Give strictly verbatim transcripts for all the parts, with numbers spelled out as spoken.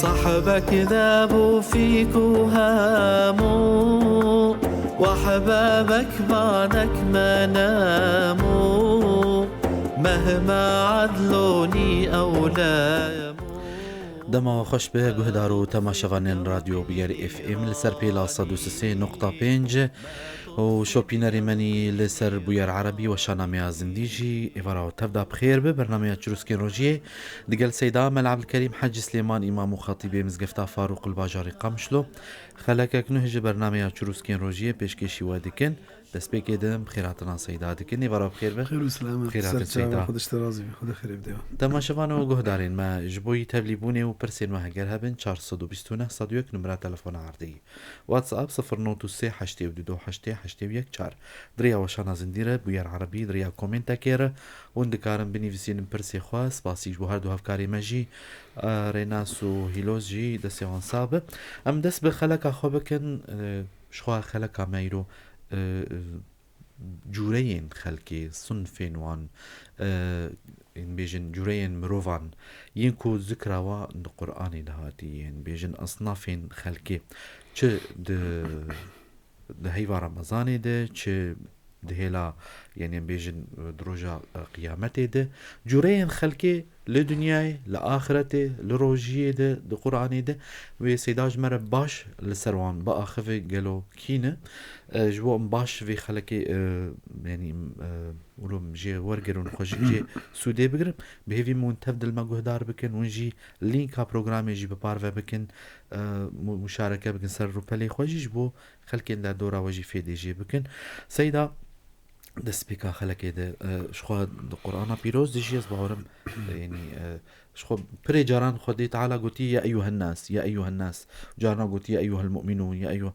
صحبك ذابوا فيك وهاموا، وأحبابك بعدك ما ناموا، مهما عدلوني أو لاموا. Dema we xweş be, guhdar û temaşevanên Radyo Bûyer F M li ser pêla sed û sê nokta pênc û şopînerê menî li ser Bûyer Erebî, weşanameya zindî jî êvara we tev da bi xêr be. Bernameya Çirûskên Rojiyê digel Seyda Mela Ebdulkerîm Hecî Silêman, îmam û xetîbê Mizgefta Farûq li bajarê Qamişlo, xelekek nuh ji bernameya Çirûskên Rojiyê pêşkêşî we dikin. Destpêkê de bi xêrhatina Seyda dikin. Êvara bi xêr be. Xêr û selamet. Xêr hatin Seyda. Xwedê ji te razî be. Xwedê xêrê bide. Temaşevan û guhdarên me, ji bo yî tevlîbûnê û pirsên we heger hebin, çar sed û bîst û neh sed û yek numera telefona erdê. WhatsApp sifir nod û sê heştê û du heştê heştê û yek çar. Di rêya weşana zindî re, Bûyer Erebî, di rêya komentekê re hûn dikarin binivîsînin pirsê xwe. Spasî ji bo her du hevkarê me jî, e, Rênas û Hîloz jî destê wan sax be. Em dest bi xeleka xwe bikin, e, ji xwe xeleka me îro, e, e, cûreyên xelkê, sinfên wan, e, yên bêjin cûreyên mirovan, yên ku zikra wa di Qur'anê de hatî, yên bêjin esnafên xelkê, çi di, di heyva Remezanê de, çi di hêla, yên bêjin, e, di roja, e, qiyametê de, cûreyên xelkê li dinyayê, li axiretê, li rojiyê de, di Qur'anê de, wê Seyda ji me re baş li ser wan biaxive, gelo kî ne? E, ji bo em baş vê xelekê, e, yanî, e, wilo em jê wergirin û xwe jî jê sûdê bigirin, bi hêvî min hûn tev dil me guhdar bikin, hûn jî lînka programê jî bi parve bikin, e, mu-, muşareke bikin ser rûpelê xwe jî, ji bo xelkên derdora we jî fêdê jê bikin. Seyda, destpêka xelekê de, e, ji xwe di Qur'ana Pîroz de jî ez bawerim, e, yanî, e, ji xwe pirê caran Xwedê Teala gotî, "Ya eyyuhen nas, ya eyyuhen nas." Carna gotî, "Ya eyyuhel mu'minun, ya eyyuh-"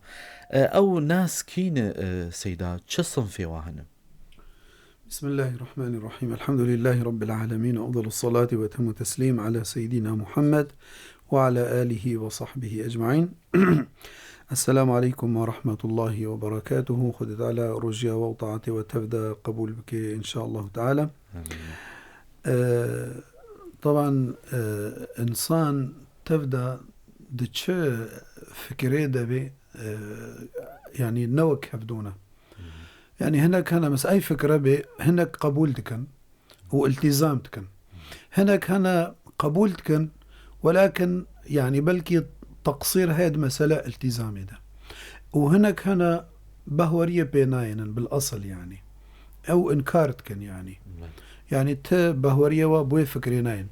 E, ew nas kî ne, e, Seyda? Çi sinfê wa hene? بسم الله الرحمن الرحيم. الحمد لله رب العالمين. أفضل الصلاة وأتم التسليم على سيدنا محمد وعلى آله وصحبه أجمعين. السلام عليكم ورحمة الله وبركاته. Xwedê Teala rojiya we û taetê we tev de qebûl bike, inşallah Teala. Amîn. Ee, taban, ee, insan tev de di çi fikirê de be, ee, yanî ne wek hevdû ne. Yanî hinek hene, mesela, ey fikre be, hinek qebûl dikin û iltîzam dikin. Hinek hene qebûl dikin, welakin, yanî, belkî teqsîr heye di mesele iltîzamê de. Û hinek hene behweriyê pê nayênin bil esil, yanî. Ew inkar dikin, yanî. Evet. Yanî, ti behweriyê we bi wê fikrê nayên.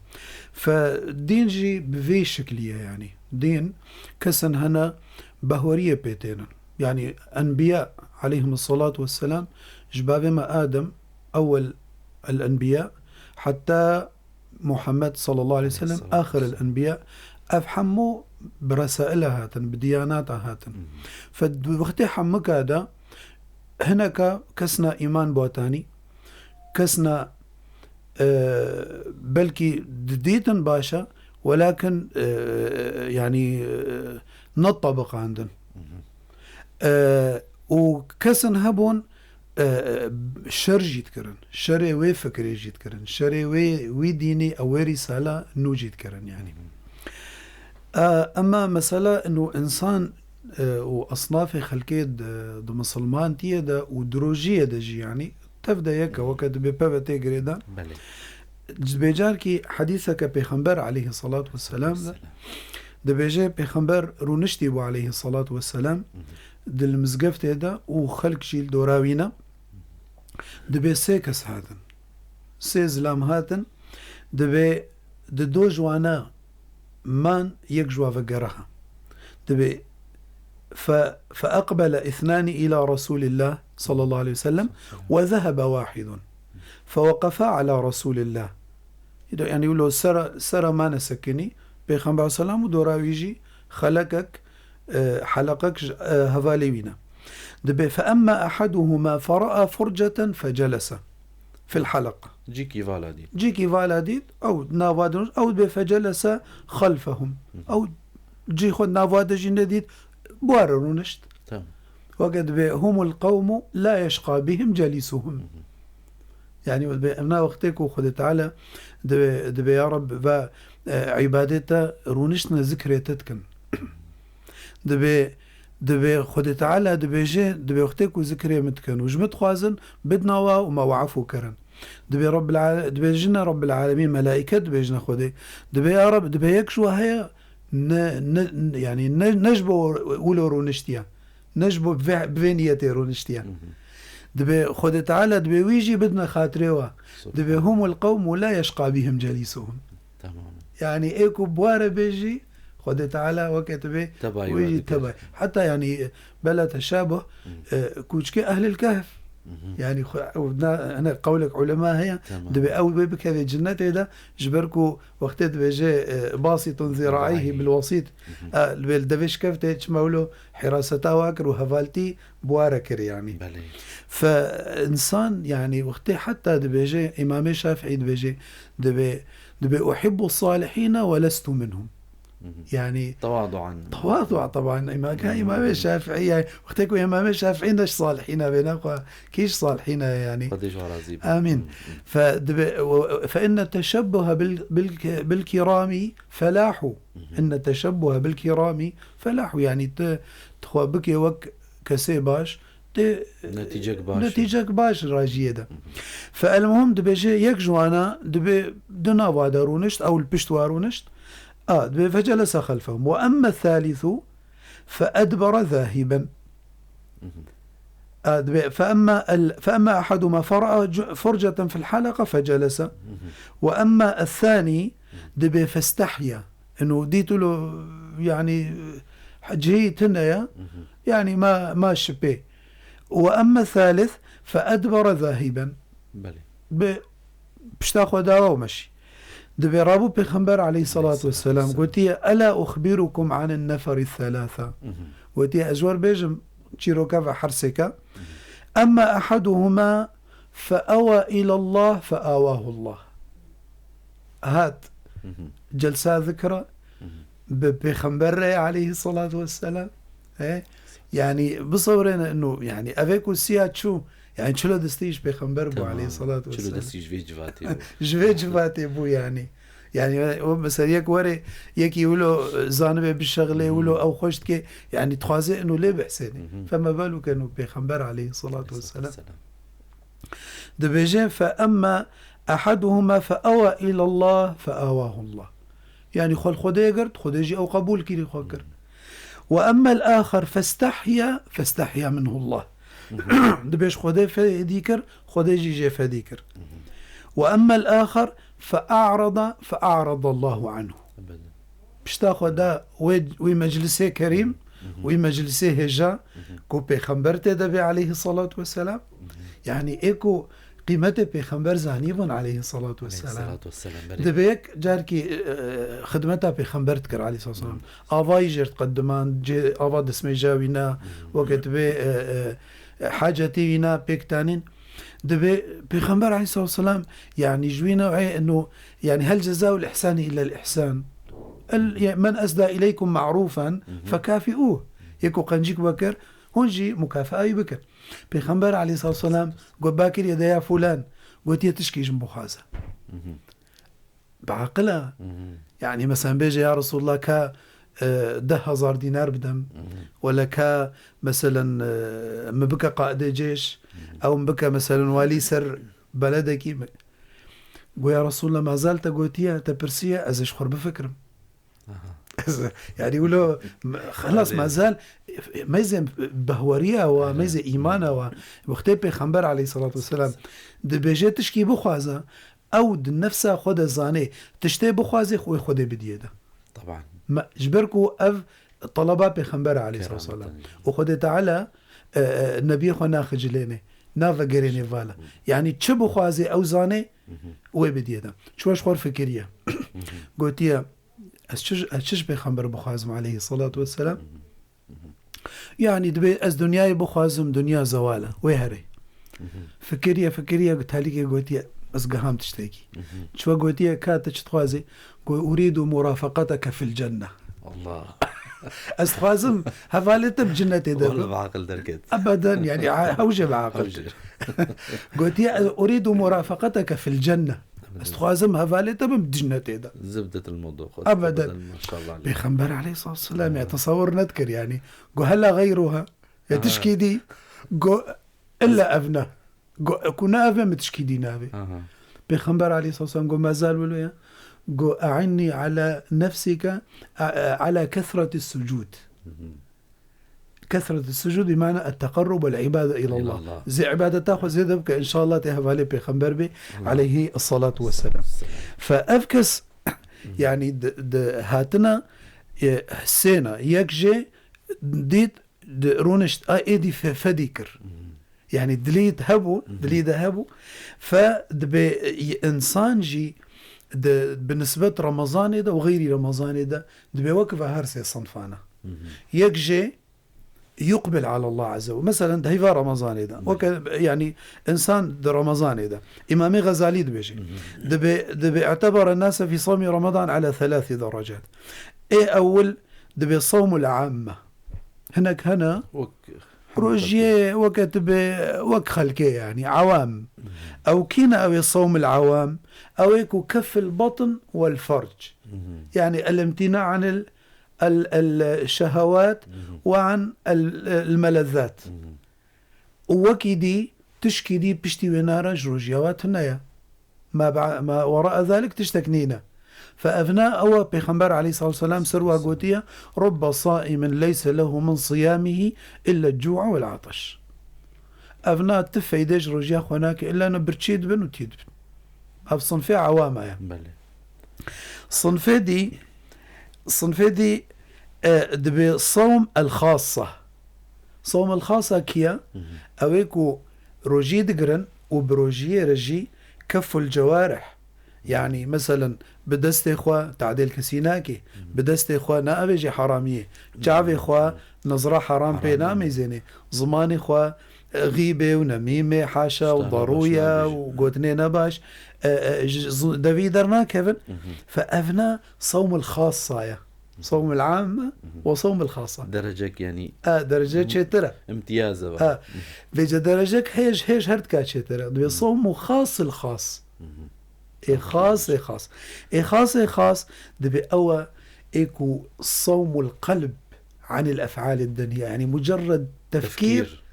Fe dîn jî bi vê şiklî ye, yanî. Dîn, kesin hene behweriyê pê tênin. Yanî, enbiya, aleyhimus salatu vesselam, ji bavê me Adem, ewel el enbiya, heta Muhammed sallallahu aleyhi ve sellem, ahir el enbiya, ev hemû bi resaila hatin, bi diyanata hatin. Fe di wextê hemika de hineka kesna îman batanî, kesna, e, belkî didîtin baş e, welakin, e, yanî, e, netabiqandin. E, û kesin hebûn, e, e, şer jî dikirin. Şerê wê fikrê jî dikirin. Şerê wê, wî dînî, ew wê rîsala nû jî dikirin, yanî. E, ema mesela ino însan, e, û esnafê xelkê di, di misilmantiyê de û di rojiyê de jî, yanî, tev de yek e, weke dibê peve tê girêdan. Belê. Ji bêcarkî hedîseke Pêxember aleyhissalatu vesselam de, dibêje Pêxember rûniştî bû aleyhissalatu vesselam, di li mizgeftê de û xelk jî li dora wî ne. Dibê sê kes hatin. Sê zilam hatin. Dibê di do ji wana man, yek ji wa ve geriha. Dibê fe, fe eqbele ithnani ila Resulillah sallallahu aleyhi ve sellem ve zehebe wahidun. Fe weqefa ala Resulillah. Îdo, yanî, wilo sera, sera mane sekinî, Pêxember selam û dora wî jî xelekek, e, heleqek ji, e, hevalê wî ne. Dibê, fe emma ehaduhuma fera'a furceten fecelese fil heleqa. Cîkî vala dît. Cîkî vala dît, ew nava de rûnişt, ew dibê fecelese xelfehum. Hı. Ew cî xwe nava de jî nedît, bi wa re rûnişt. Tamam. Weke dibê, humul qewmu la yeşqa bihim celisuhum. Hı hı. Yani, dibê evna wextê ku Xwedê Teala dibê, dibê ya Reb ve, e, îbadê te rûniştine zikrê te dikin. Dibê, dibê Xwedê Teala dibêje, dibê wextê ku zikrê min dikin û ji min dixwazin, bidna wa û me wa efû kirin. Dibê Rabbil ale-, dibêjine Rabbil Alemîn, melaîke dibêjine Xwedê. Dibê ya Reb, dibê yek ji we heye, ne, ne, yani ne, ne ji bo wilo rûniştiye. Ne ji bo bi vê, bi vê niyetê rûniştiye. Hı hı. Dibê Xwedê Teala dibê wî jî bidine xatirê we. Subhan. Dibê humul qewmu la yeşqa bihim celisuhum. Tamam. Yani ê ku bi wa re bê jî, Xwedê Teala weke tu bê, Tebayî wî we jî dikir. Tebayî. Heta yani bela teşabuh, Hı. e, kûçkê ehlil kehf. Hı hı. Yani xwe-, ew na, hene qewlek ulema heye, Tamam. dibê ew bê bikeve cinnetê de, ji ber ku wextê dibêje, e, basitun ziraîhi Ziraîhi. bil wasit. Hı hı. E, li bê li devê şikevtê çima wilo hiraseta wa kir û hevaltî bi wa re kir yani. Belê. Fe insan yani wextê heta dibêje, Îmamê Şafîî dibêje, dibê, dibê uhibbu salihîne ve lestu minhum. Hı hı. Yani Tevaduan. Tevaduan taban. Îma-, ka Hı hı. Îmamê Şafîî yani wextê ku Îmamê Şafîî ne ji salihîna bê, ne xwe kî ji salihîna ye yani. Xwedê ji we razî be. Amîn. Hı hı. Fe dibê, fe inne teşebbuhe bil, bil, bil kirami felahu. Hı hı. Inne teşebbuhe bil kirami felahu. Yani tu, tu xwe bikê wek kesê baş, tê Netîcek baş. Netîcek baş rajiyê de. Hı hı. Fe el muhim dibêje yek ji wana dibê di nava de rûnişt, ew li pişt wa rûnişt. A, dibê fecelese xelfehum. Ve emme thalithu fe edbere zahiben. Hı hı. A, dibê fe emme el, fe emme ahaduma fera'a cu-, furceten fil halaka fecelese. Hı hı. Ve emme el thani dibê festahya. Eno dît wilo, yani, cihî tune ye. Hı hı. Yani ma, ma şipê. Ve emme thalith fe edbere zahiben. Belê. Bi pişta xwe dawa û meşî. Dibê rabû Pêxember aleyhissalatu Aleyhissalatu vesselam vesselam. Gotiye, "Ela uxbirukum anin neferi thalatha." Hı hı. Gotiye, "Ez wer bêjim çîroka ve hersêka. Hı hı. Emme ahaduhuma fe awa ilallah fe awahullah." Hat Hı hı. celsa zikra Hı hı. bi Pêxember re aleyhissalatu vesselam. He? Yani, bisewirêne ino, yani, evê ku siya çû, yani, çilo destî ji Pêxember bû Tamam. aleyhissalatu Çilo vesselam. destî ji vê civatê bû. Ji vê civatê bû, yani. Yani, o mesela yek were, yekî wilo, e, zanibe bişexilê, Hı hı. wilo ew xweş dike, yani, dixwaze ino lê behsêne. Hı hı. Fema baluke ino Pêxember aleyhissalatu vesselam. Aleyhissalatu vesselam. Dibêje, "Fe emme ahaduhuma fe awa ilallah fe awahullah." Yani xwe li Xwedê girt, Xwedê jî ew qebûl kirî xwe kir. Ve emmel axer festahya, festahya minhullah. Dibêj Xwedê fedî kir, Xwedê jî jê fedî kir. Ve emmel axer fe a'rada, fe a'radallahu anhu. Ebeden. Pişta xwe da wê, wî meclisê kerîm, Hı hı. wî meclisê hêja, Hı hı. ku Pêxember tê de bê aleyhissalatu vesselam. Hı hı. Yani ê ku qîmetê Pêxember zanîbûn aleyhissalatu vesselam. Aleyhissalatu vesselam, belê. Dibê yek carkî, e, xidmeta Pêxember dikir aleyhissalatu vesselam. Hı. Avayî jê diqediman, cê, ava destmêja wî na, Hı hı. weke dibê, e, e, hacetê wî na pêk tanîn. Dibê Pêxember aleyhissalatu vesselam, yani ji wî newê eno, yani hel cezaul ihsani illa el ihsan. El, ya, men esda ileykum ma'rufen Hı hı. fekafi'uh. Yeko qencîk we kir, hûn jî mukafaa wî bikin. Pêxember aleyhissalatu vesselam got, "Ba kiriye de ya fulan," gotiye, "Tişkî ji min bixwaze." Hı hı. Bi aqil e. Hı hı. Yani mesela bêje, "Ya Resulullah, ka, e, deh hezar dînar bidim." Hı hı. Wele ka, meselen, e, min bike qaidê cêş, Hı hı. ew min bike, meselen, walî ser beledekî mi. Go, "Ya Resulullah, mazal te gotiye, te pirsiye, ez ê ji xwe bifikirim." Aha. Ez, yani wilo, m-, xelas, Belê. mazal, meyzê behweriya wa, Belê. meyzê îmana wa. Wextê Pêxember aleyhissalatu vesselam dibêje tişkî bixwaze, ew di nefsa xwe de zanê, tiştê bixwazê xwe Xwedê bidiyê de. Taban. Me, ji ber ku ev talaba Pêxember aleyhissalatu vesselam. Keramet. Û Xwedê Teala, e, e, nebiyê xwe naxicilêne, navegerêne vala. Hı. Yani çi bixwazê ew zanê, Hı hı. wê bidiyê de. Çi weş xwe fikiriye. Hı hı. Gotiye, Ez çi, ez çi ji Pêxember bixwazim aleyhissalatu vesselam? Hı hı. Hı hı. Yani dibê ez dinyayê bixwazim, dinya zewal e. Wê herê. Hı hı. Fikiriye, fikiriye, bi telîkê gotiye, ez giham tiştekî. Hı hı. Çi we gotiye, ka te çi dixwazî? Got, "Urîdu murafaqateke fil cenne." Allah. Ez dixwazim hevalê te bi cinnetê de Walla bim. Bi aqil derket. Ebeden, yani, ha-, hewce bi aqil. Hewce. Gotiye, "Uridu murafaqateke fil cenne." Ez dixwazim hevalê te bim cinnetê de. Zibdet el modo xwe. Ebeden. Ebeden, maşallah aleyh. Pêxember aleyhissalatu vesselam, ya, Ha. tesewwur nedikir, yani. Go hela geyruha. Ya Ha. tişkî dî. Go illa evne. Go, ku ne eve mi tişkî dî navê. Aha. Pêxember aleyhissalatu vesselam go, "Mezal wilo ya." Go, "E'inni ala nefsike, a, a, ala kethreti sucud." Hı hı. Kethreti sucud bi mana et-teqarrub vel ibade ilallah. İlallah. Zê ibadeta xwe zêde bike, inşallah tê hevalê pêxember bê, Allah. aleyhi salatu vesselam. Selam. Fe ev kes, Hı hı. yani, di, di hatina, e, sêna, yek jê dît di rûnişt, a êdî fe-, fedî kir. Hmm. Yani dilî de hebû, Hı hı. dilî de hebû. Fe dibê, e, însan jî di, bi nisbet Remezanê de û xeyrî Remezanê de dibê wek ve her sê sinfana. Hı hı. Yek jê yuqbil ala Allah azze ve. Meselen di heyva Remezanê de. Belê. Weke, yani, însan di Remezanê de. Îmamê Xezalî dibêje. Hı hı. Dibê, dibê i'tebara nase fî sawmî Remezan ala thelathî derecat. Ê ewil dibê sawmul amme. Hinek hene Wek rojiyê weke tu bê wek xelkê, yani, awam. Hı hı. Ew kîne ew ê sawmul awam? Ew ê ku kefil batn wel ferc. Hı hı. Yani, el-imtina anil el, el şehewat Hı hı. ve an el, el melezzat. Hı hı. Û wekî dî, tişkî dî piştî wê nara ji rojiya we tune ye. Ma ba-, ma wera zalik tiştek nîne. Fe evna ewa Pêxember aleyhissalatu vesselam ser wa gotiye, "Rubbe saimin leyse lehu min siyamihi illa cu'a vel ataş." Evna ti feyde ji rojiya xwe nake, illa ne birçî dibin û tî dibin. Ev sinfê awama ye. Belê. Sinfê dî, sinfê dî, e, dibê sawm el xassa. Sawm el xassa kiye? Hı hı. Ew ê ku rojî digirin û bi rojiyê re jî keful cewarih. Yani, meselen, bi destê xwe tadêl kesî nake. Hı hı. Bi destê xwe naavêjê heramiyê. Çavê xwe nezra heram pê Heram. namêzênê. Zimanê xwe, e, xîbê û nemîmê, haşa û Tişta nebaş darûya nabêje. û gotinê nebaş, e, e, ji z-, devî dernakevin. Hı hı. Fe evna sawmul xassa ye. Sawmul amme Hı hı. ve sawmul xassa. Derecek yani. E, derece Hı. çêtir e. İmtiyaz e. Ha. Vêce derecek hêj, hêj her tika çêtir e. Dibê Hı. sawmu xasil xas. Hı hı. Ê xas, ê xas. Ê xas, ê xas, dibê ew e ê ku sawmul qelb anil ef'alid dunya. Yani mucerred tefkîr, Tefkîr.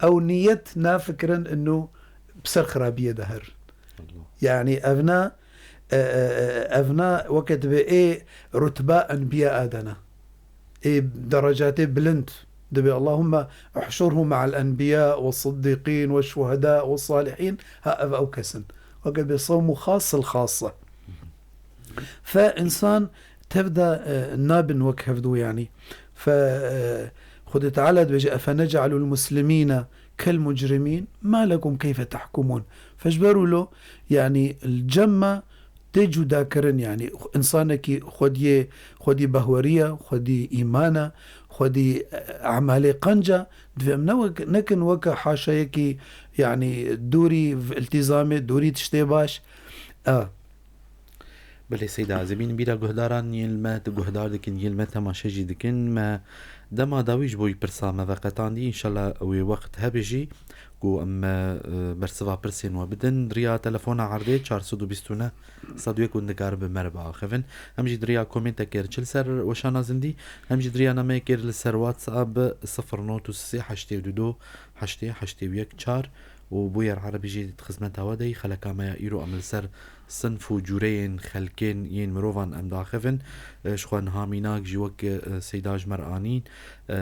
ew niyet nafikirin inu bi ser xirabiyê de her. Allah. Yani evna, e, e, e, evna weke dibê ê rutba enbiya adana. Ê derecatê bilind dibê. Allahümme ihşurhu ma'al enbiya ve siddiqin ve şuheda ve salihin. Ha, ev ew kesin. Weke dibê sawmu xasil xasa. Fe insan tevda, e, nabin wek hevdû yani. Fe, e, Xwedê Teala dibêje, "Efe nec'alul muslimîne kel mucrimîn, ma lekum keyfe tahkumûn." Fe ji ber wilo, yani, li cem me tê cudakirin, yani, insanekî xwediyê, xwedî behweriya, xwedî îmana, xwedî, e, emalê qenca, divê em ne wek, nekin weke haşayekî, yani, dûrî v-, iltîzamê, dûrî tiştê baş. E, Belê Seyda Ezî, bîra guhdaran yên me, tu guhdar dikin, yên me temaşe jî dikin. Me dema dawî ji bo wî pirsa me veqetandî, înşallah wê wext hebe jî ku em me, e, bersiva pirsên we bidin. Riya telefona erdê çar sed û bîst û neh sed û yek hûn dikarin bi me re biaxivin. Hem jî di riya komêntekê re çi li ser weşana zindî, hem jî di riya nameyekê re li ser WhatsApp sifir not û sê heştê û du du heştê heştê û yek çar û bûyer erebî jî di xizmeta we de yî. Xeleka me ya îro em li ser sinf û cûreyên xelkên yên mirovan em diaxivin. E, ji xwe niha mînak jî wek, e, Seyda ji me re anîn, e,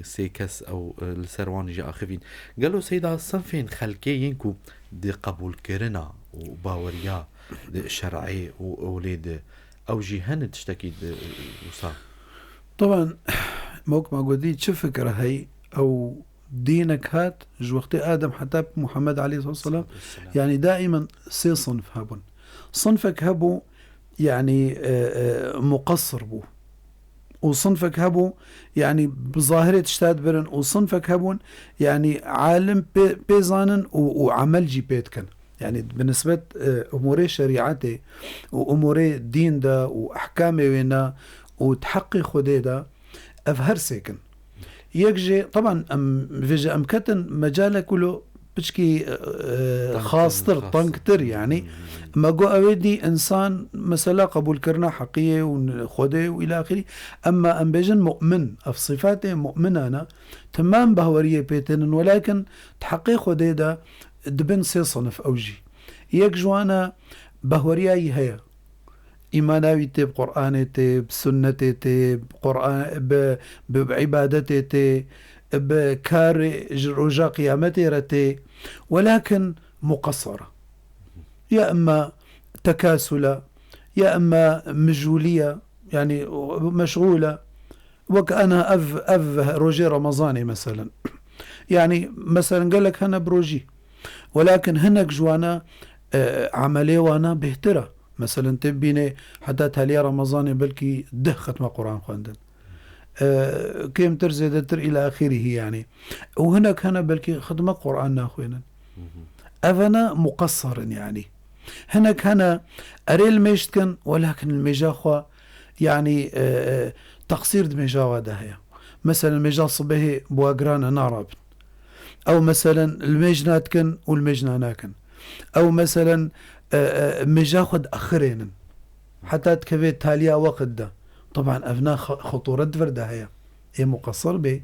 sê kes ew, e, li ser wan jî axivîn. Gelo Seyda sinfên xelkê yên ku di qebûlkirina û baweriya di şer'ê û ewlê di ew jî hene tiştekî di wisa? Taban, wek me gotî, çi fikir hey ew dînek hat, ji wextê Adem heta Muhammed aleyhissalatu vesselam, Vesselam. yani daimen sê sinf hebûn. Sinfek hebû, yani, e, e, muqessir bû. Û sinfek hebû, yani, bi zahirê tişta dibirin. Û sinfek hebûn, yani, alim pê, pê zanin û, û emel jî pê dikin. Yani, bi nisbet, e, umûrê şerîetê û umûrê dîn de û ehkamê wê ne û di heqê Xwedê de, Ev her sêk in. Yek jê, teban em vêje em ketin mecalek wilo piçkî, e, e, Tengtir, xastir, xastir. tengtir yani. Hmm. Me got ew ê dî insan mesela qebûlkirina heqiyê û n-, Xwedê û îlâxirî. Emma em bêjin mu'min, ev sifatê mu'minana, timam behweriyê pê tênin, welakin di heqê Xwedê de dibin sê sinif ew jî. Yek ji wana behweriya yî heye. Îmana wî tê bi Qur'anê tê, bi sunnetê tê, bi Qur'an, bi, bi îbadetê tê, bi karê ji roja qiyametê re tê. Welakin muqessara. Ya imma tekasula, ya imma mijûliya, yani meşgûla. Wek ana ev, ev rojê Remezanê meselen. Yani meselen gelek hene bi rojî. Welakin hinek ji wana, e, emelê wana bêhtir e. Meselen, tê bînê heta taliya Remezanê belkî deh xetma Quran xwendin. E, kêmtir, zêdetir, îla axirî yani. Û hinek hene belkî xetma Quran naxwênin. Hı hı. Ev hene muqessir in yani. Hinek hene erê li mêj dikin, welakin li mêja xwe yani, e, e, teqsîr di mêja we de heye. Meselen, mêja sibehê bi we giran e, narabin. Ew, meselen, li mêj nadikin û li mêj nanakin. Ew, meselen, e, e, mêja xwe diaxirênin. Heta dikeve taliya weqt de. Teban, ev na xe-, xetûret vir de heye. Ê muqesir bê.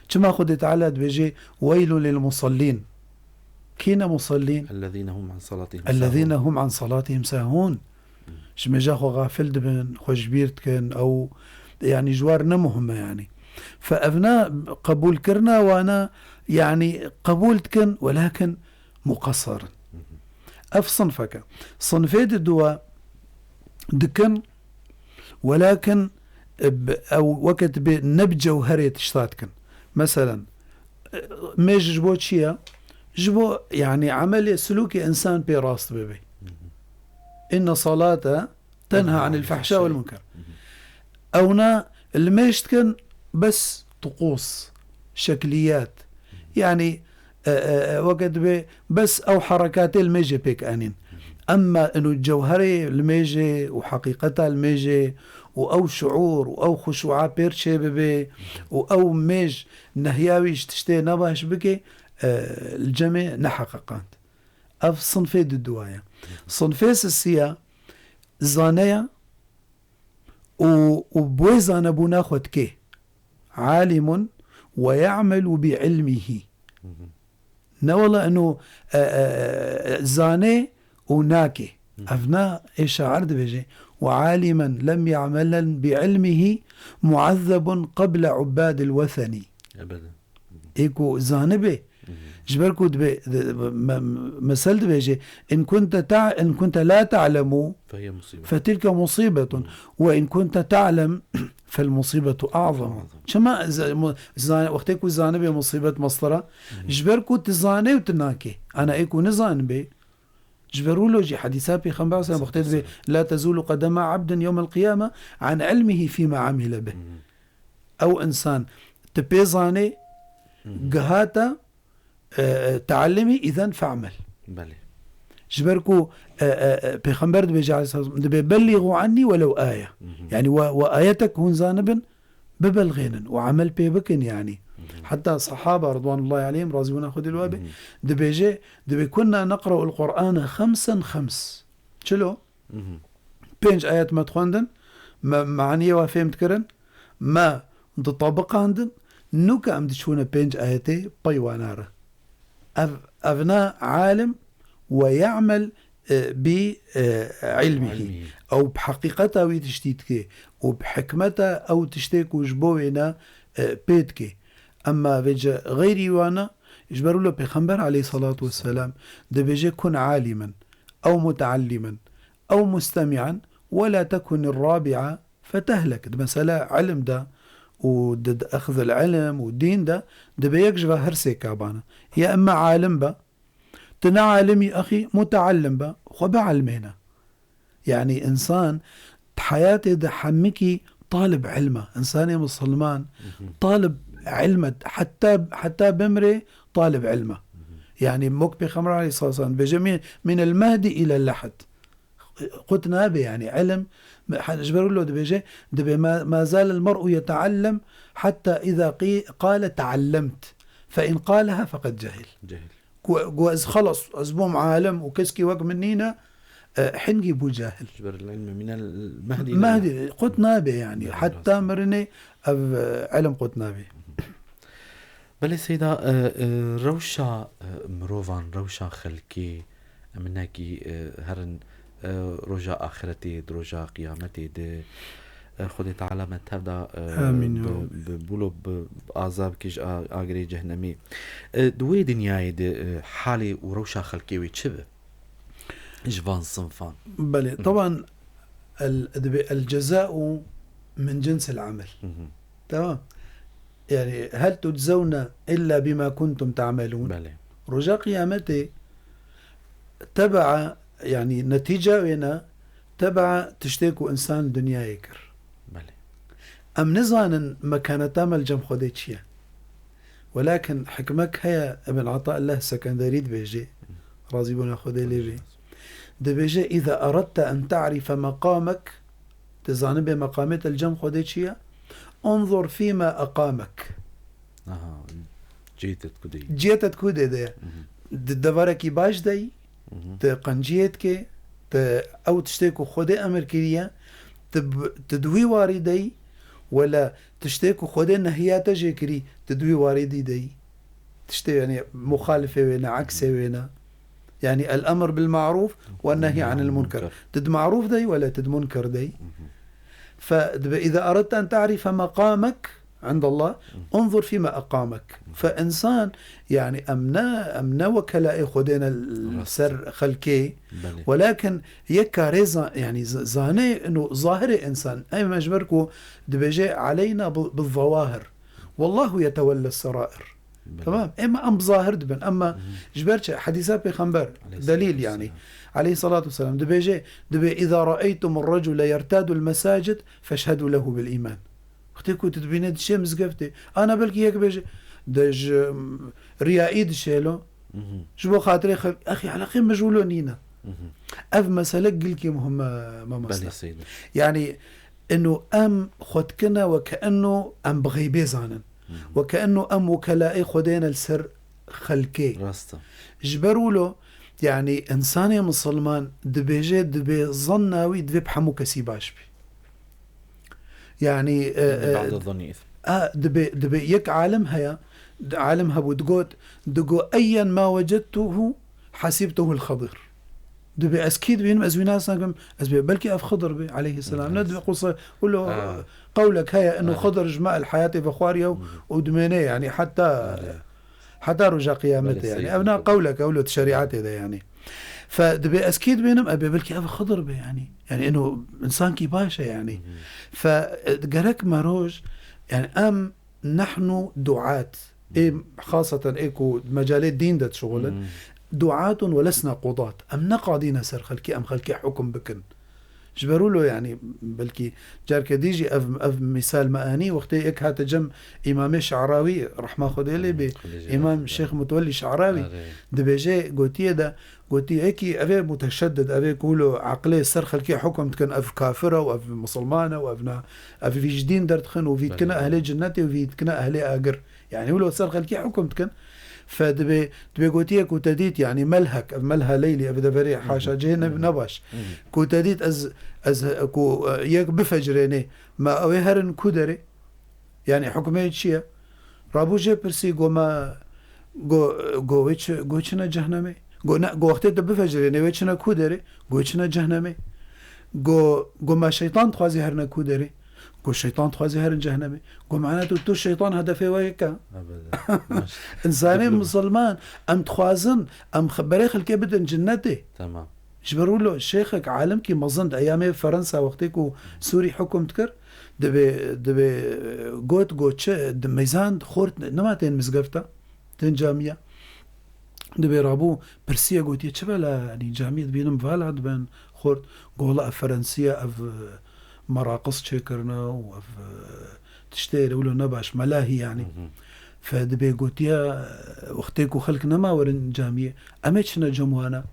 Çima Xwedê Teala dibêje, "Weylun lil musallîn." Kî ne musallîn? Ellezîne hum an salatihim Ellezîne sahûn. hum an salatihim sahûn. Ji mêja xwe xafil dibin, xwe ji bîr dikin, ew, yani, ji war ne muhim e, yani. Fe evna qebûlkirina wana, yani, qebûl dikin, welakin muqesser in. Ev sinfeke. Sinfê di dua dikin, welakin, e, bi, ew weke dibê ne bi cewherê tişta dikin. Meselen, e, mêj ji bo çi ye? Ji bo, yani, emelê, silûkê insan pê rast bibe. Inne salate tenha anil fahşa vel munker. Ewna li mêj dikin bes tuqûs, şekliyat. Yani, e, e, e, weke dibê bes ew herekatê li mêjê pêk anîn. Emma inu cewherê li mêjê û heqîqeta li mêjê û ew şuûr û ew xuşûa pêr çêbibe û ew mêj nehya wî ji tiştê nebaş bike, e, li cemê neheqeqand. Ev sinfê di dua ye. Sinfê sisiya zane ye û, û bi wê zanebûna xwe dikê. Alimun ve ya'melu bi ilmihi. Hı hı. Ne wela eno, e, e, e, zane û nake. Hı. Ev na ê şair dibêje, "Ve alimen lem ya'melen bi ilmihi muazzebun qeble ubbadil wetheni." Ebeden. Ê ku zanibe, Hı hı. ji ber ku dibe, di, me, mesel dibêje, "In kunte ta-, in kunte la ta'lemu, Fehiye musîbet. fetilke musîbetun. Hı. Ve in kunte ta'lem, fel musîbetu a'zam." A'zam. Çima z-, mu-, zan-, wextê ku zanibe musîbet mestera, Hı hı. ji ber ku tu zane û tu nake. Ana ê ku nizanibe, ji ber wilo jî hedîsa Pêxember sallallahu aleyhi ve sellem wextê dibe, "La tezulu qedema abdin yewmel qiyame an ilmihi fîma amile bih." Hı hı. Ew insan tu pê zanê, Hı hı. gihata, e, e, teallimî, îzen fe'mel. Belê. Ji ber ku, e, e, e, Pêxember dibêje aleyhisselam, dibe, "Belligu anni welew aye." Hı hı. Yani we, we ayetek hûn zanibin, bibelxênin û emel pê bikin yani. Hı hı. Heta sahaba ridwanullahi aleyhim, razîbûna Xwedê li we be, Hı hı. dibêje, dibe, "Kunna neqra'ul Qur'ane xemsen xems." Çilo? Hı hı. Pênc ayet me dixwendin, me maniyê we fêm dikirin, me ditabiqandin, nûke em diçûne pênc ayetê pey wana re. Ev, ev na alim ve ya'mel, e, bi, e, ilmihi. İlmihi. Ew bi heqîqeta wî tiştî dike û bi hikmeta ew tiştê ku ji bo wê ne, e, pê dike. Emma vêce xeyrî wana, ji ber wilo Pêxember aleyhissalatu vesselam dibêje, "Kun alimen." Ew muteallimen, ew mustemi'en, "Ve la tekunir rabi'a fetehlek." Di mesela ilim de û di, di exzil ilim û dîn de dibe yek ji ve her sê kabane. Ya imma alim be, tu ne alimî exî, muteallim be, xwe bielmêne. Yani insan di heyatê de hemikî talib ilm e. Însanê misilman Hı hı. talib ilm e. Heta, heta bimrê talib ilm e. Hı hı. Yani mok Pêxember aleyhissalatu vesselam dibêje, "Min, min el mehdi ila lehd." Qut nabe, yani, ilim, ji ber wilo dibêje, dibê, "Ma, ma zalel mer'u yeta'allem hatta iza qi-, qale ta'allemt. Fe in qaleha feqed cehil." Cehil. Ku, ku ez xelas, ez bûm alim û keskî wek min nîne, e, hingî bû cahil. Ji ber ilm minel mehdi. Mehdi, qut nabe, yani, Nabe, hatta rast. Mirinê ev, e, ilim qut nabe. Belê Seyda, e, e, rewşa, e, mirovan, rewşa xelkê, em hinekî, e, herin, e, roja axiretê, di roja qiyametê de, e, Xwedê Teala me tev da, e, Amîn, ya bi, Rabbi. bi, bulo bi, bi azab kij a, agirê cehnemê. E, di wê dinyayê de, e, halê û rewşa xelkê wê çi bi? Ji van sinfan. Belê, Hı hı. taban, el, dibê el ceza'u min cinsil amel. Hı hı. Tamam. Yani, "Hel tuczewne illa bima kuntum ta'melun." Belê. Roja qiyametê tebaa, yani, netîca wê ne, tebaa tiştê ku insan li dinyayê kir. Belê. Em nizanin mekaneta me li cem Xwedê çi ye. Welakin hikmek heye, Ibn Ataillah Sekenderî dibêje, razîbûna Xwedê lê bê. Dibêje, "Îza eradte en ta'rife meqamek", tu zanibê meqamê te li cem Xwedê çi ye? "Unzur fîme eqamek." Aha, cihê te ku de yî. Cihê te ku de de ye. Mhm. Di devarekî baş de yî, Mhm. tu qenciyê dikê, tu ew tiştê ku Xwedê emir kiriye, tu bi, tu di wî warî de yî, wela tiştê ku Xwedê nehiya te jê kirî, tu di wî warî dî de yî. Tiştê, yani, muxalifê wê ne, eksê wê ne. Yani, el emr bil ma'ruf ve nehy anil munker. Munker. Tu di ma'ruf de yî, wela tu di munker de yî. Mhm. Fe dibe, "Îza eradte en ta'rife meqamek indallah, Mhm. unzur fîme eqamek." Mhm. Fe insan, yani, em ne, em ne wekelaê Xwedê ne l-, Rast. ser xelkê, Belê. welakin yek karê za-, yani, z-, zanê ino zahirê insan. Ey me ji ber ku dibêje, "Aleyna bi, bi zawahir. Wallahu yetewelle serair." Belê. Tamam. Ema em bi zahir dibin. Ema Mhm. ji ber çi? Hedîsa Pêxember, Aleyhissalatu delîl yani. vesselam. Aleyhissalatu vesselam. Dibêje, dibê, "Îza ra'eytumur recule yertadul mesacid feşhedû lehu bil îman." Wextê ku tu dibîne dişê mizgeftê. Ana belkî yek bêje, de ji, m, riyaî dişêlo. Mhm. Ji bo xatirê xelk, exî, eleqê min ji wilo nîne. Mhm. Ev mesele gilkî muhim e, mamoste. Belê Seyda. Yani, ino em xwe dikine weke ino em bi xeybê zanin. Mhm. Weke ino em wekelaê Xwedê ne li ser xelkê. Rast e. Ji ber wilo, yani, insanê misilman dibêje, dibê zanna wî divê bi hemû kesî baş bî. Yani, e, Inne e, ba'de zanni îthm. a, dibê, dibê yek alim heye, d-, alim hebû, digot, digo, "Eyyen ma wecedtuhu hasibtuhu l-Xedir." Dibê ez kî dibînim, ez wî nas nakim, ez bê, belkî ev Xidir bê, aleyhisselam. Ne Aleyhisselam. dibê quse, wilo Ha. qewlek heye, ino Belê. Xidir ji me el heyatê vexwariye û, Hı hı. û dimêne, yani, heta, Belê. heta roja qiyametê, Belê, yani. Seyda. Ev na qewlek e, wilo di şerîatê de, yani. Fe dibê ez kî dibînim, ebê belkî ev Xidir bê, yani. Yani, ino insankî baş e, yani. Hı hı. Fe, e, gerek me roj, yani, em nehnu duat. Ê, xaseten ê ku di mecalê dîn de dişixulin. Hmm. Duatun ve lesna qudat. Em ne qadî ne ser xelkê, em xelkê hukum bikin. Ji ber wilo, yani, belkî carke dî jî ev, ev mîsal me anî, wextê yek hate cem Îmamê Şe'rawî, rehma Xwedê lê bê, Hmm, Xwedê jê Îmam rehmet Şêx bike. Mutwellî Şe'rawî, Erê. dibêje, gotiye de, Gotî, "Ekî, ev ê muteşeddid, ev ê ku wilo eqlê ser xelkê hukum dikin, ev kafir e û ev misilman e û ev na, ev vî ji dîn derdixin û vî dikine Hmm. ehlê cinnetê û vî dikine ehlê agir." Yani wilo ser xelkê hukum dikin. Fe dibê, dibê gotiye ku te dît, yani melhek, ev melha leylî, ev deverê Hmm. haşa cihê ne, Hmm. ne baş. Hmm. Ku te dît ez, ez, ku, e, yek bifecirênê, me ew ê herin ku derê? Yani hukmê çi ye? Rabû jê pirsî, go me, go, go wê çi, go çine cehnemê? Go ne, go wextê te bifecirêne wê çine ku derê? Go çine cehnemê. Go, go me şeytan dixwazî herine ku derê? Go şeytan dixwazî herin cehnemê. Go mane tu, tu şeytan hedefê we yek e. Ebede. Maş-, Însanê diploma. Misilman, em dixwazin, em xe-, berê xelkê bidin cinnetê. Tamam. Ji ber wilo şêxek alimkî mezin di eyamê Ferensa wextê ku Sûrî hukum dikir, dibê, dibê got, got çi, di meyzan xort nema tên mizgefta, tên camiya. Dibê rabû pirsiye gotiye, "Çi bela, yanî camiyê dibînim vala dibin xort." Gola ev Ferensiye, ev, e, meraqis çêkirine û ev, e, tiştê wilo nebaş, melahî yanî. Hı hı. Fe dibê gotiye, "Wextê ku xelk nema werin camiyê, em ê çine cem wana."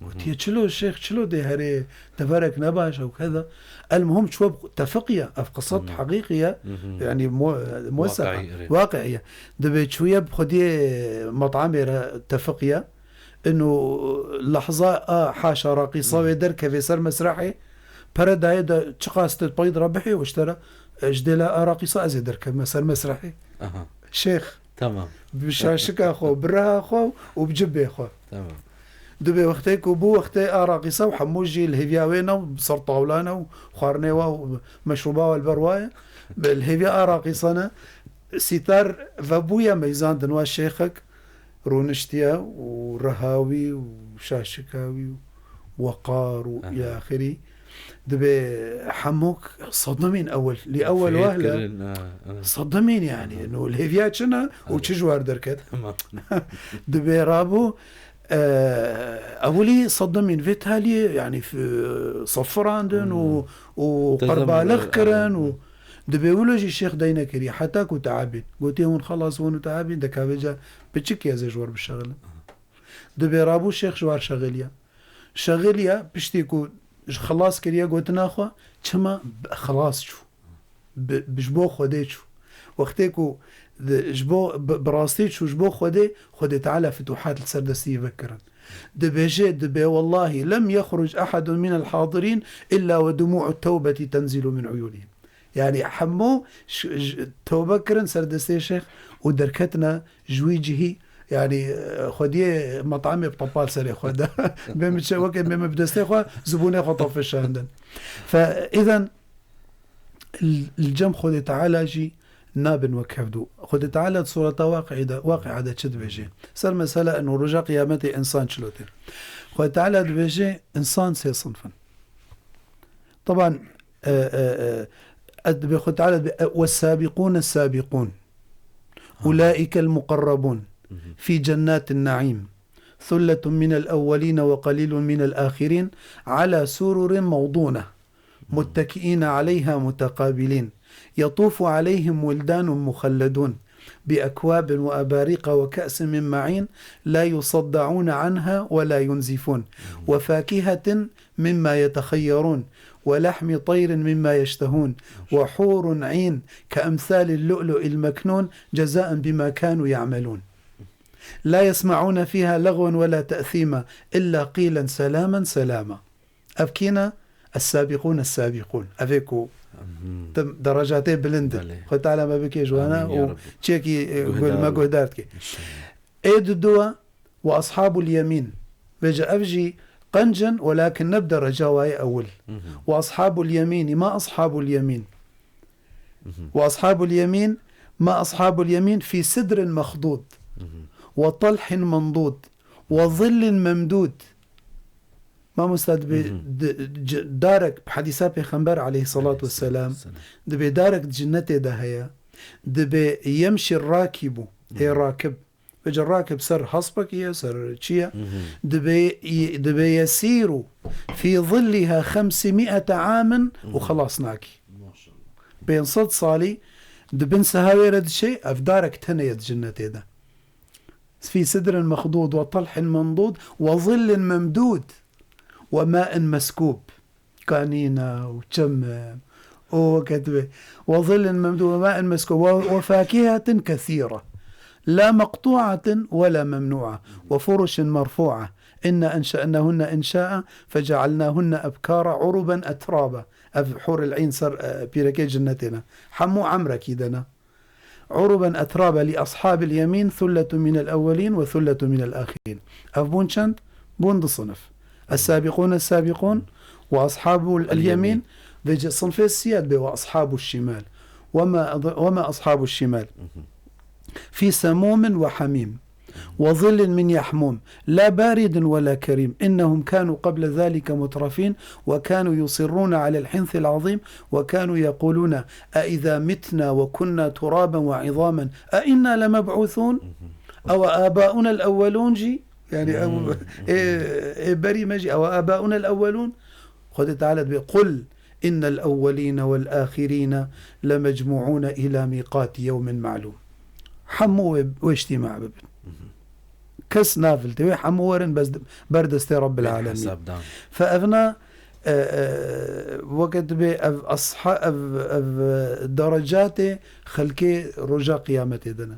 Gotiye, "Çilo şêx, çilo dê herê, deverek ne baş e û keda." El muhim çi we tefiqiye, ev qisat heqîqiye, yani mu-, muesseqa, waqi'iye. Dibê çûye bi xwediyê metamê re tefiqiye. Ino lehza a haşa raqîsa wê derkevê ser mesrehê, pere daye de çiqas tu peyî de re bihê û ji te re, e, ji dêla a raqîsa ez ê derkevime ser mesrehê. Şêx. Tamam. Bi şaşika xwe, bi reha xwe û bi cibê xwe. Tamam. Dibê wextê ku bû wextê a raqîsa û hemû jî li hêviya wê ne û ser tawla ne û xwarinê wa û meşrûba wa li ber wa ye. Bi li hêviya a raqîsa ne, sîtar vebûye meyzandin wa şêxek rûniştiye û reha wî û şaşika wî û weqar û Aha. îlâ axirî. Dibê hemûk sedimîn ewil. Lî ewil Fêr wehle kirin, ha, ha. sedimîn yani. Aha. No, li hêviya çi ne û Aha. çi ji war derket. Tamam. Dibê rabû, e, ewilî sedimîn vê taliyê yani f-, sefirandin û, Hmm. û Tezem-, qerbalix e, kirin e, û e. dibê wilo jî şêx dey nekiriye. Heta ku teabîn. Gotiye hûn xelas bûn û teabîn, de ka vêca piçik ez ê ji wir bişexilim. Aha. Dibê rabû şêx ji war şexiliya. Şexiliya piştî ku ji xilas kiriye gotina xwe, çima bi xilas çû. Bi, bi ji bo Xwedê çû. Wextê ku di, ji bo, bi, bi rastî çû ji bo Xwedê, Xwedê Teala fituhat li ser destî vekirin. Dibêje, dibê, "Wellahî lem yexruc ehadun minel hadirîn illa ve dumû'u tewbetî tenzilu min uyûnihim." Yani hemû ş-, ş-, tewbe kirin ser destê şêx û derketine ji wî cihî, yani, e, xwediyê metamê bi tepal serê xwe de. Bê min çe weke bê min bi destê xwe zibûnê xwe tafişandin. Fe, îden l-, li cem Xwedê Teala jî nabin wek hevdû. Xwedê Teala di sureta Waqi'î de, Waqi'a de çi dibêje? Ser mesela eno roja qiyametê insan çilo tê. Xwedê Teala dibêje insan sê sinf in. Teban, e, e, e, dibê Xwedê Teala dibê, e, "Wes-sâbiqûne-s-sâbiqûn. Ulâikel-muqerrebûn. Fî cennâtin-ne'îm. Sulletun minel-ewwelîne ve qalîlun minel-âxirîn. Alâ sururin mewdûne. Muttekîîne aleyha muteqabîlîn. Yetûfu aleyhim wildanun muxelledûn. Bi ekwabin ve abariqa ve ke'sin min ma'în. La yusaddaûne anha ve la yunzifûn. Ve fâkihetin mimma yetexeyyerûn. Ve lahmi tayrin mimma yeştehûn. Ve hûrun 'în ke emsâlil lu'lu'il meknûn. Cezâen bima kânû ya'melûn. La yesma'ûne fîha legwen ve la te'sîma. Illa qîlen selâmen selâma." Ev kî ne? Es-sâbiqûn es-sâbiqûn. Ev ê ku tim derecatê bilind in. Belê. Xwedê Teala me bike ji wana Amîn, ya û Rabbi. çiyekî, e, Guhdar gu-, me bû. guhdar dike. İnşallah. Ê diduwa ve ashabul yemîn. Vêce ev jî qenc in, welakin ne bi dereca wa yê ewil. Hı hı. Ve ashabul yemîn, ma ashabul yemîn. Hı hı. Ve ashabul yemîn, ma ashabul yemîn fî sidrin mexdûd. Hı hı. Ve talhin mendûd. Ve zillin memdûd. Mamosta dibê Hı hı. di-, c-, darek, hedîsa Pêxember aleyhissalatu vesselam, Aleyhisselam. dibê darek di cinnetê de heye, dibê yemşi rakibû, ê Hı hı. rakib. Vêce rakib ser hespekî ye, ser çi ye? Hı hı. Dibê, dibê yesîru fî zilliha xemsî mi'ete amin û Hı hı. xelas nakî. Maşallah. Pênc sed salî di bin siha wê re diçe, ev darek tenê ye di cinnetê de. Fî sidrin mexdûd ve talhin mendûd ve zillin memdûd ve ma'in meskûb. Kanîna û çem û weke divê. Ve zillin memdûd ve ma'in meskûb ve, ve fâkihetin kesîre. La meqtû'atin ve la memnû'a. Ve furuşin merfû'a. İnna enşe'nâhunne inşâ'a fece'alnâhunne ebkâra uruben etrâba. Ev hûril 'în ser, e, pîrekê cinnetê ne. Hemû emrekî de ne. عربا أترابا لأصحاب اليمين ثلة من الأولين وثلة من الآخرين. Ev bûn çend? Bûn du sinif. السابقون السابقون وأصحاب اليمين. Vêce sinfê siyad bê وأصحاب الشمال. وما أض-، وما أصحاب الشمال. في سموم وحميم. وظل من يحموم لا بارد ولا كريم إنهم كانوا قبل ذلك مترفين وكانوا يصرون على الحنث العظيم وكانوا يقولون أإذا متنا وكنا ترابا وعظاما أإنا لمبعوثون أو آباؤنا الأولون jî, yani, ew, ê, ê berî me jî, أو آباؤنا الأولون. Xwedê Teala dibê, قل إن الأولين والآخرين لمجموعون إلى ميقات يوم معلوم. Hemû wê, wê îctîma bibin. Kes nafiltê wê, hemû werin bes ber destê Rabbil Bên Alemîn. Hesab dan. Fe evna, e, e, weke dibê ev asha-, ev, ev, e, derecatê xelkê roja qiyametê de ne.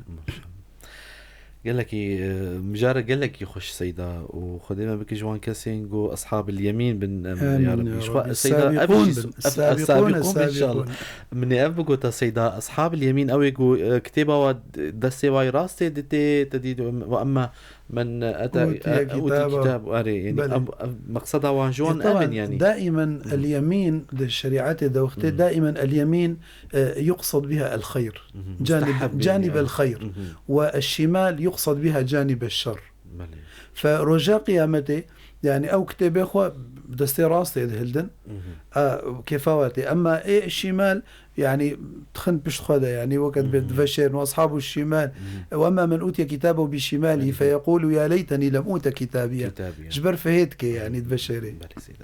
Gelekî, e, mijara gelekî xweş Seyda û Xwedê me bike ji wan kesên ku Eshabul Yemîn bin, em, Amin ya Rabbi. ya Ji xwe Rabbi. Seyda, ev jî Sabikun s-, bin, ev, ev, sabikun, sabikun bin sabikun. Înşallah. Min ê ev bigota Seyda, Eshabul Yemîn, ew ê ku, e, kitêba wa d-, destê wa yê rastê ditê, te dî, ve emma men ete, Utiye e, uti kitaba. Kitab, erê, yani, Belê. ev, ev, meqseda wan ji wan E, taban, ev in, yani. Daimen el-yemin di şerîetê de wextê daimen el-yemin, e, yuqsad biha el-xeyr. Mhm. Canib, Mustahab, canib yani. El-xeyr. Mhm. Ve el-şimal yuqsad biha canib el-şer. Belê. Fe roja qiyametê, yani ew kitêbê xwe destê rastê dihildin. Mhm. A, kêfa we tê. Emma ê şimal, yani, dixin pişt xwe de, yani, weke dibê Mhm. diveşêrin, "Ve ashabu şimal." Mhm. "Ve emma men utiye kitabehu bi şimalihi Mhm. fe yekulu ya leyteni lem ute kitabiye." Kitabiye. Ji ber fihê dike, yani, diveşêrê. Belê Seyda.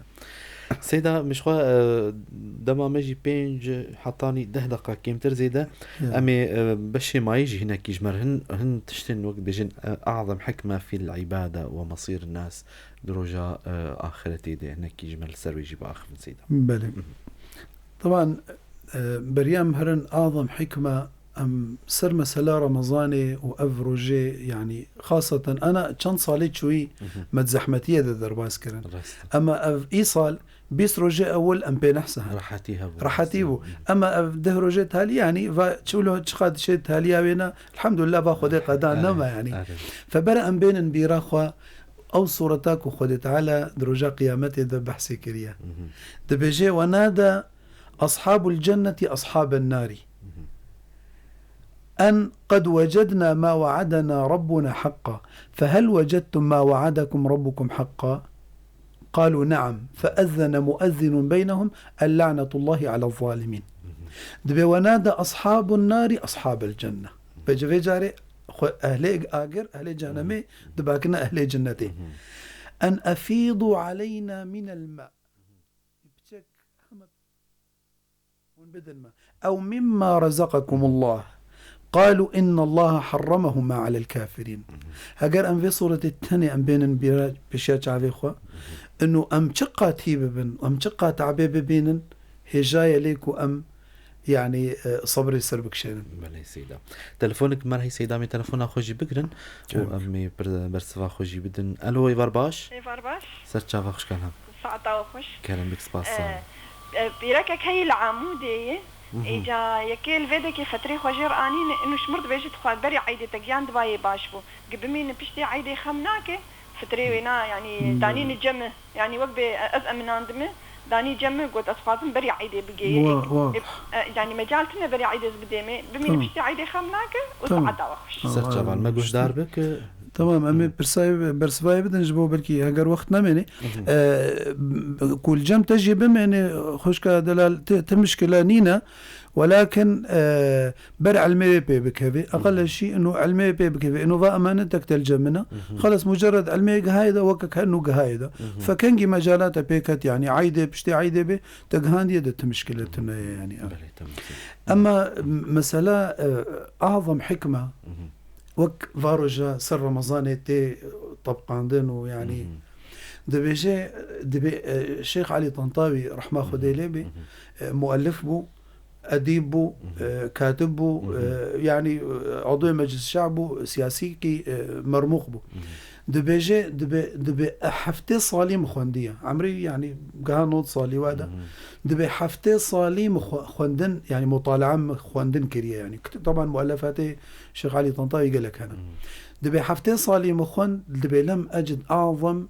Seyda, min ji xwe, e, dema me jî pênc hetanî deh deqa kêmtir zêde. Ya. Em ê, e, beşê mayî jî hinekî ji me re hin, hin tiştên wek dibêjin, e, "A'zem hikme fil ibade ve masîr nas", di roja, e, axiretê de hinekî ji me li ser wê jî biaxivin Seyda. Belê. Taban, e, beriya em herin azam hikme, em ser mesela Remezanê û ev rojê, yani, xaseten, ana çend salê çûyî Mhm. me di zehmetiyê de derbas kirin. Rast. Ema ev îsal bîst rojê ewil em pê nehsihin. Rehetî hebû. Rehetî bû. Mhm. Ema ev deh rojê talî, yani, va çilo çiqa dişê taliya wê ne, elhamdulillah, va Xwedê qeda Erê, nema, yani. erê. Fe bere em bênin bîra xwe, ew sureta ku Xwedê Teala di roja qiyametê de behsê kiriye. Mhm. Dibêje, "Ve nade ashabul cenneti ashaben nari. Mhm. En qed wecedna ma we'adena Rabbuna haqqa. Fehel wecedtum ma we'adekum Rabbukum haqqa?" Qalu, "Ne'am." Feezzene muezzinun beynehum, "El-la'netullahi alez-zalimin." Dibê, "Ve nade ashabun nari ashabel cenne." Pêcî vê carê xwe ehlê agir, ehlê cehennemê dibakine ehlê cennetê. "En efîdu aleyna minel ma." Piçek heme hûn bidin me. "Ew mimma razaqakumullah. Qalu innallaha harramahuma alel kafirin." Heger em vê suretê tenê em bênin bîra pêşiya çavê xwe, inu em çi qat hî bibin, em çi qat tabê bibînin, hêja ye lê ku em, yani, e, sebrê ser bikişênin. Belê Seyda. Telefonik me re hî Seyda, em ê telefona xwe jî bigirin û Kerem. Em ê pir-, bersiva xwe jî bidin. Elo, êvar baş? Êvar baş. Ser çava xwe şkan ha. Saeta we xweş. Kerem, bik spas, sağ ol. E, e, pîrekek heye li Amûdê ye. Mhm. Îca yekê li vê dekê fetrê xwe jêr anîne, inu ji mir dibêje, dixwaz berî eydê te giyan dibayê baş bû. Gi bimîne piştê eydê xem nake, fitrê wê na, yanî Hmm. danîne cem e. Yanî wek bê, e, ez eminandime, danî cem e, got, "Ez xwazim berî eydê bigêye." Wa, wa. E, e, yanî mecal tune berî eydê ez bidême. Bimîne Tamam. piştê eydê xem nake û Tamam. saeta we xweş. Tamam, Ser çavan me abi, guhdar bike. Tamam, em ê pirsayê, bersivayê bidin ji bo belkî heger wext nemêne. Ee, ku li cem te jî bimêne, xwişka delal, ti, ti mişkile nîne. Welakin, e, ber ilmê wê pê bikeve. Eqel şî inu ilmê wê pê bikeve. Inu va emanetek te li cem min e. Xelas, mucerred ilmê gihaye de, wekek her nû gihaye de. Fekengî mecala te pê ket, yani eydê, piştê eydê bê, te gihandiye de ti mişkile tune ye, yani. Belê, tamam. Ema m-, mesela, e, azam hikme, wek varoja ser Remezanê tê tebqandin û, yani, dibêje, dibê, e, Şêx Elî Tantawî, rehma Xwedê lê bê, e, muellif bû, edîb bû, e, katib bû, e, yani, e, udwê Meclis Şe'b bû, siyasîkî, e, mermûq bû. Dibêje, dibê, dibê heftê salî min xwendiye. Emrî, yani, giha nod salî wa de. Dibê heftê salî min xwe-, xwendin, yani, mutalaa min xwendin kiriye, yani. Kit-, taban muellefatê Şêx Elî Tantawî gelek hene. Dibê heftê salî min xwend, dibê lem ecid azam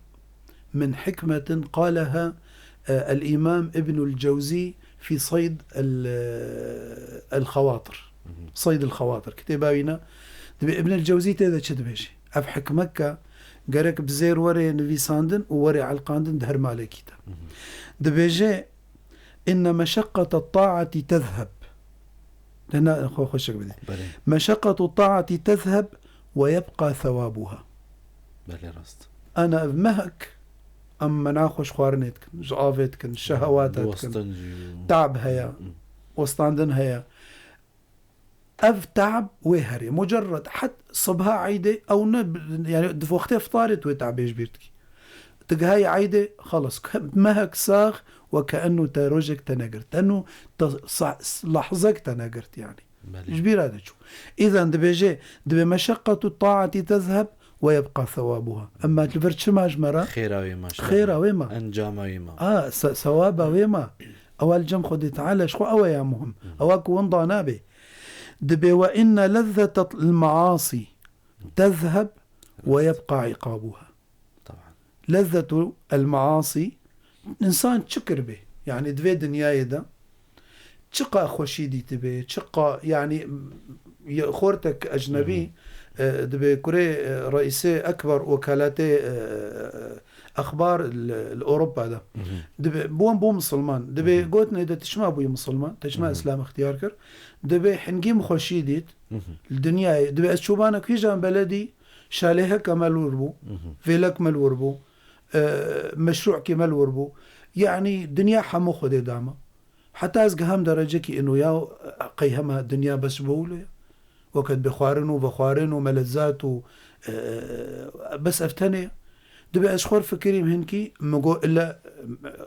min hikmetin qaleha, e, el-Îmam Îbnul Cewzî fî Seyd el, el Xewatir. Seyd el Xewatir. Kitêba wî ne. Dibê Îbnul Cewzî tê de çi dibêje? Ev hikmeke gerek bi zêr were nivîsandin û were elqandin di her malekî de. Dibêje, "Inne meşeqqete taati tezheb." Dena xwe xweşik bidî. Belê. "Meşeqqetu taati tezheb ve yebqa sewabuha." Belê, rast. Ana ev mehek, em mena xwe ji xwarinê dikin, ji avê dikin, şehewata dikin. Westin jî. Tab heye, westandin heye. Ev te'b wê herê. Mucerred het sibha eydê, ew ne, yani di wextê iftarê tu wê te'bê ji bîr dikî. Tu gihayî eydê, xelas, mehek sax we ke enû te rojek te negirt. Enû te sa-, lahzek te negirt yani. Belê. Ji bîra diçû. Îzen dibêje, dibê meşeqqetu taati tezheb we yebqa sewabuha. Emma li vir çi ma ji me re? Xêra wê ma ji me re. Xêra wê ma. Encama wê ma. A, se-, sewaba wê ma. Ewa li cem Xwedê Teala ji xwe ew e ya muhim. Hı. Ewa ku winda nabe. Dibê we inne lezzetel measî tezheb we yebqa iqabuha. Taban. Lezzetu el measî, insan çi kiribê? Yani di vê dinyayê de çiqa xweşî dîtibê, çiqa, yani, ye-, xortek ecnebî, Hı hı. e, dibê kurê, e, reîsê ekber wekaletê, e, exbar li, li Ewropa de. Hı hı. Dibê, bû, bû misilman. Dibê Hı hı. gotinê de tu çima bûyî misilman, tu çima Hı hı. Îslam ixtiyar kir? Dibê hingî min xweşî dît Hı hı. li dinyayê. Dibê ez çobanek hîjan beledî, şalêheke me li wir bû, Hı hı. vêlek me li wir bû, e, meşrû'kê me li wir bû. Yani dinya hemû Xwedê dama. Heta ez giham derecekî ino ya, qey hema dinya bes ji bo wilo ya. Weke dibê xwarin û vexwarin û melezat û, e, bes ev tenê ya. Dibê ez ji xwe fikirîm hinkî, min got, illa,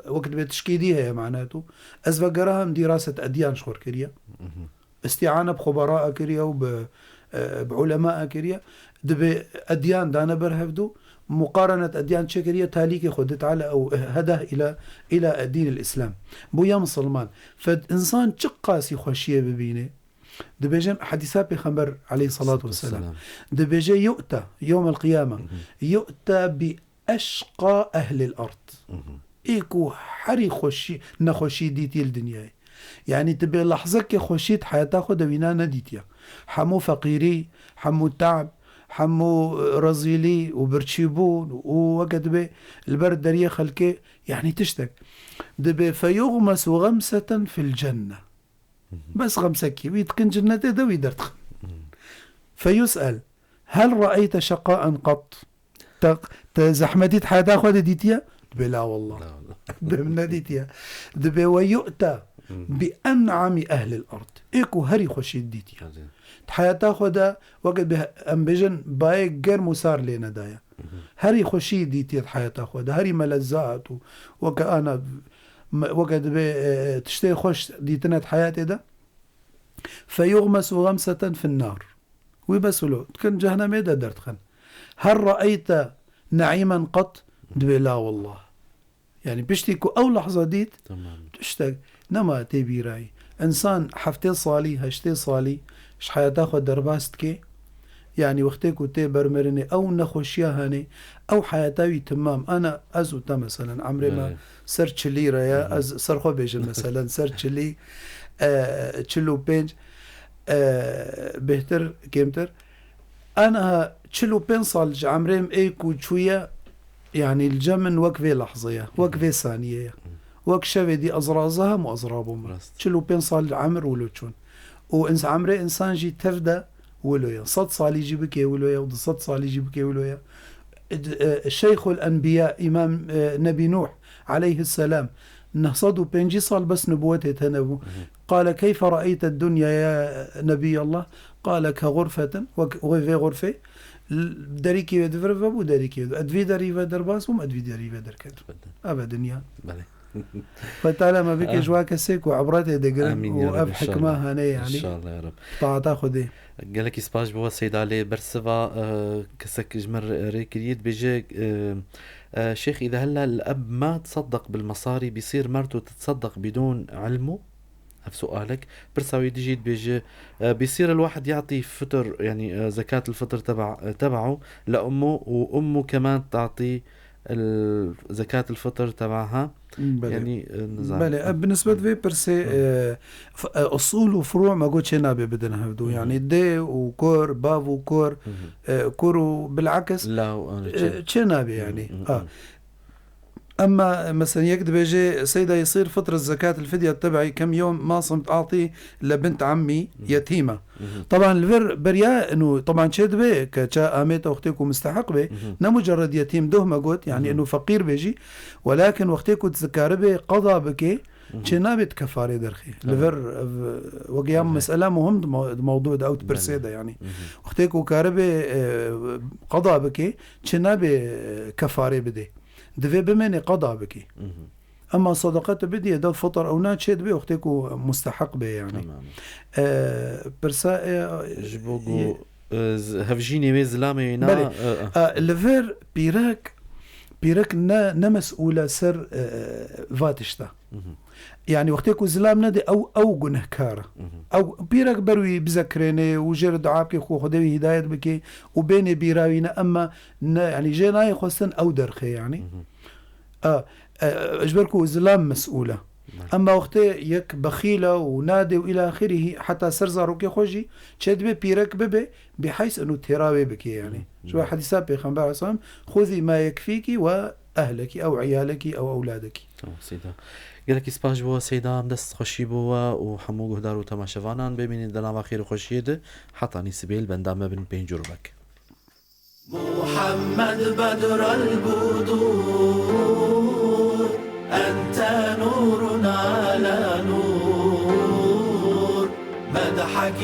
weke dibê tişkî dî heye, mana tu. Ez vegerahim dîraset ediyan ji xwe kiriye. Mhm. Îstîane bi xubera kiriye û bi, e, bi ulema kiriye. Dibê ediyan dane ber hevdu, muqarenet ediyan çêkiriye, talîkê Xwedê Teala ew hedah ila, ila dînil Îslam. Bûye misilman. Fed insan çiqasî xweşiyê bibîne. Dibêjin hedîsa Pêxember aleyhissalatu vesselam. Vesselam. Dibêje yu'ta yewmel qiyame. Hı hı. Yu'ta bi eşqa ehlil ard. Hı hı. Ê ku herî xweşî, nexweşî dîtî li dinyayê. Yani tu bê lehzekê xweşî di heyata xwe de wîna nedîtiye. Hemû feqîrî, hemû te'b, hemû, e, rezîlî û birçîbûn û weke dibê li ber deriyê xelkê, yani tiştek. Dibê feyuxmesu xemseten fil cenne. Hı hı. Bes xemsekî, wî dikin cinnetê de wî derdixin. Hı. Feyus'el, hel re'eyte şeqaen qat? Te, te zehmetî di heyata xwe de dîtiye? Dibê la wallah. La wallah. Dibê min nedîtiye. Dibê we yu'ta Hı. bi en'ami ehlil ard. Ê ku herî xweşî dîtiye. Tabii. Di heyata xwe de weke bi, em bêjin bayê germ û sar lê nedaye. Hı hı. Herî xweşî dîtiye di heyata xwe de. Herî melezat û weke ana, me, weke dibê, e, tiştê xweş dîtine di heyatê de. Feyuxmesu xemseten fin nar. Wî bes wilo. Dikin cehennemê de derdixin. Hel re'eyte ne'imen qat? Dibê la wallah. Yani piştî ku ew lehza dît, Tamam. tiştek nema tê bîrayî. Însan heftê salî, heştê salî ji heyata xwe derbas dike. Yani wextê ku tê ber mirinê, ew nexweşiya hene, ew heyata wî timam. Ana ez û te meselen, emrê me Belê. ser çilî re ye, Hı hı. ez ser xwe bêjim meselen, ser çilî, e, çil û pênc, e, bêhtir, kêmtir. Aniha çil û pênc sal ji emrê min ê ku çûye, yani li cem min wek vê lehzeye, wek vê saniyeye. Wek şevê dî ez razihim û ez rabûm. Rast. Çil û pênc sal emir wilo çûn. Û ins-, emrê însan jî tev de wilo ye. Sed salî jî bike wilo ye û du sed salî jî bike wilo ye. E, Şeyxul Enbiya, Îmam, e, Nebî Nuh aleyhisselam, neh sed û pêncî sal bes nubûwetê tene bû. Hı hı. Qale keyfe re'eyte dunya ya Nebiyallah? Qale ke xurfetin, wek wê vê xurfê, l-, derîkî wê di vir vebû, derîkî wê di-, ez di vî derî ve derbas bûm, ez di vî derî ve derket. Elbette. Ev e dinya. Belê. Xwedê Teala me bike Ah. ji wa kesê ku ibretê digirin Amîn ya û Reb, ev hikma înşallah. hene, yani, Înşallah ya Reb. taata Xwedê. Gelekî spas ji bo we Seyda, lê bersiva, e, kesek ji min re-, rê kiriye, dibêje, e, e, Şêx, îde hella el-eb ma tseddek bil-mesarî, bîsîr mertu tetseddek bidûn ilmu? Ev sualek. Pirsa wî dijî dibêje, e, bîsîr el-wahid ya'tî fitr, yani, e, zekat el-fitr teba-, e, tebahu le ummu û ummu keman ta'tî el-, zekat el-fitr tebaha? Belê. Yani, e, nizam. Belê, e, bi nisbet vê pirsê, Hı. e, f-, e, usul û furu' me got çê nabe bidin hevdu. Hı hı. Yani dê û kur, bav û kur, Hı hı. e, kur û bilakis, Law, e, e, çê. çê nabe Hı hı, yani. hı hı. Ha. Emma, mesela, yek dibêje, Seyda, yesîr fitr zekat el-fidye tebe'î kem yom ma simt a'tî le bint ammî Hı hı. yetîme. Hı hı. Taban li vir beriya, inu, taban çê dibe ke ça amê te wextê ku musteheq be, Hı hı. ne mucerred yetîm doh me got, yani Hı hı. inu feqîr be jî, welakin wextê ku dikaribe qada bike, Çê nabe di kefarê derxê. Li vir, ev, wek ya mesela muhim di mo-, di mewdû de ew di pirsê de, yanî. Wextê ku karibe, e, qeda bike, çê nabe, e, kefarê bide. Divê bimêne qeda bike. Ema sadaqet bidî, edel fitir ew na çê dibe, wextê ku musteheq be, yanî. E, pirsa, e, Ji bo ku, e, z-, hevjînê wê zilamê wî na, Belê. e, e. E, li vir pîrek, pîrek ne, ne mesûl e ser, e, va tişta. Yanî wextê ku zilam nede, ew, ew gunehkar e. Ew pîrek ber wî bizekirêne û jê re dua bike ku Xwedê wî hidayet bike û bêne bîra wî ne, ema ne, yanî jê nayê xwestin ew derxê, yanî. A, e, ji ber ku zilam mesûl e. Ema wextê yek bexîl e û nade û îlâ axirî, heta ser zarokê xwe jî çê dibe pîrek bibe, biheyth eno têra wê bike, yanî. Ji ber hedîsa Pêxember aleyhisselam, "Xuzî ma yekfîkî we ehlekî, ew iyalekî, ew ewladekî." Tamam, Seyda. Gelekî spas ji bo we, Seyda, em dest xweşî bo we û hemû guhdar û temaşevanan bimînin di nava xêr û xweşiyê de. Hetanî sibê li benda me bin, pênc û rubek. محمد بدر البدور، أنت نور على نور، مدحك